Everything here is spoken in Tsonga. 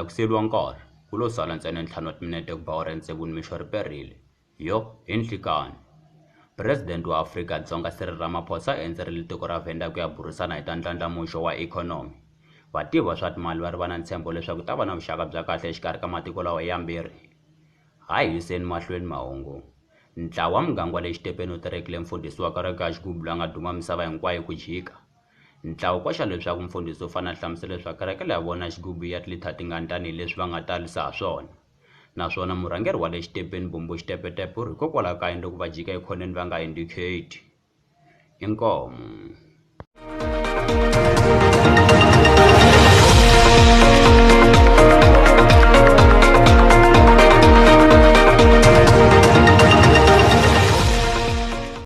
Ndza ku siyeriwa nkarhi, ku lo sala ntsena ntlhanu wa timinete ku ba awara ya tsevu nimixo ri perile. Yo, hi nhlikani. President wa Afrika-Dzonga Cyril Ramaphosa u endzerile tiko ra Venda ku ya burisana hi ta ndlandlamuxo wa ikhonomi. Vativi va swa timali va ri va na ntshembo leswaku ku ta va na vuxaka bya kahle exikarhi ka matiko lawa yambirhi. Ha yi yiseni mahlweni mahungu. Ntlawa wa muganga wa le Xitepeni wu terekile mfundhisi wa kereke ya xigubu loyi a nga duma misava hinkwayo ku jika. Ntlawa wu koxa leswaku mfundhisi u fanele a hlamusela leswaku kereke leyi ya vona ya xigubu i ya tilitha tingani tanihileswi va nga talisa ha swona. Naswona murhangeri wa le Xitepeni Bombo Xitepetepe u ri hikokwalaho ka yini loko va jika ekhoneni va nga indicate. Inkomu.